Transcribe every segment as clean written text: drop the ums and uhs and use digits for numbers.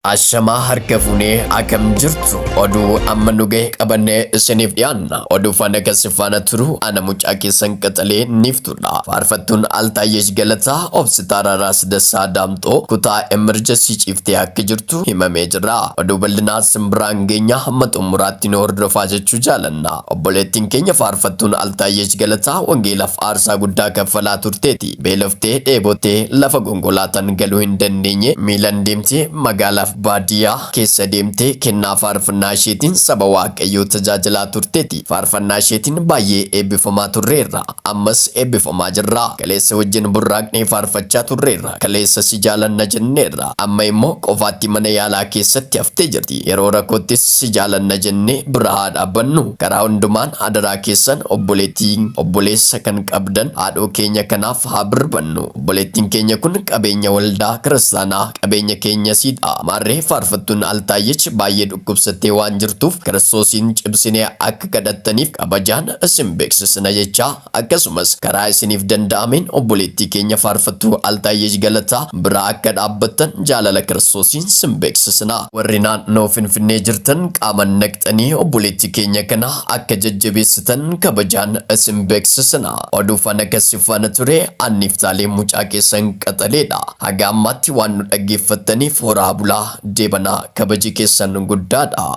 Ashamaa harka fuunee, akkam jirtu? Oduu amma nu gahe qabannee isiniif dhiyaanna. Oduu faana kan si faana turu ana mucaa keessan qaxalee niiftudha. Faarfattuun Altaayyesh Galataa Hospitaala Raas Dassaa Daamxoo kutaa emergency ciiftee akka jirtu himamee jira. Oduu bal'inaa simbiraan geenya, hamma xumuraatti nu hordofaa jechuu jaalanna. Obboleettiin keenya faarfattuun Altaayyesh Galataa wangeelaaf aarsaa guddaa kaffalaa turteeti. Beeloftee, dheebottee, lafa konkolaatan galuu hin dandeenye miilan deemtee, magaalaaf baadiyyaa keessa deemtee kennaa faarfannaa isheetiin saba Waaqayyoo tajaajilaa turteeti. Faarfannaa isheetiin baay'ee eebbifamaa turreerra. Ammas eebbifamaa jirra. Kaleessa wajjin burraaqnee faarfachaa turreerra. Kaleessa si jaalanna jenneerra. Amma immoo qofaatti mana yaalaa keessatti haftee jirti. Yeroo rakkoottis si jaalanna jennee bira haa dhaabbannu. Karaa hundumaan adaraa keessan, obboleettii, obboleessa kan qabdan, haadhoo keenya kanaaf haa birbannu. Obboleettiin keenya kun qabeenya waldaa kiristaanaa, qabeenya keenya siidha. Maarree faarfattuun Altaayyech baay'ee dhukkubsattee waan jirtuuf Kiristoosiin cimsinee akka kadhattaniif kabajaan isin beeksisna jechaa, akkasumas karaa isiniif danda'ameen obboleettii keenya faarfattuu Altaayyech Galataa bira akka dhaabbattan jaalala Kiristoosiin sin beeksisna. Warri naannoo Finfinnee jirtan qaaman naqxanii obboleettii keenya kana akka jajjabeessitan kabajaan isin beeksisna. Oduu faana kan si faana ture Anniiftaalee mucaa keessan qaxaleedha. Haga ammaatti waan nu dhaggeeffattaniif horaa bulaa deebanaa, kabaji keessan guddaadha.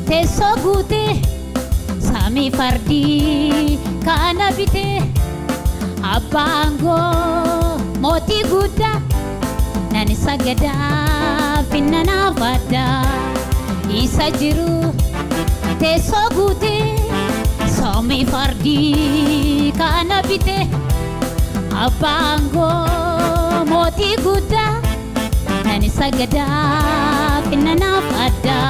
Teessoo guutee samii fardii kana bitee, abbaan goo mootii guddaa, nan sagadaa finnanaaf addaa isa jiru. Teessoo guutee samii fardii kana bitee, abbaan goo mootii guddaa, nan sagadaa finnanaaf addaa.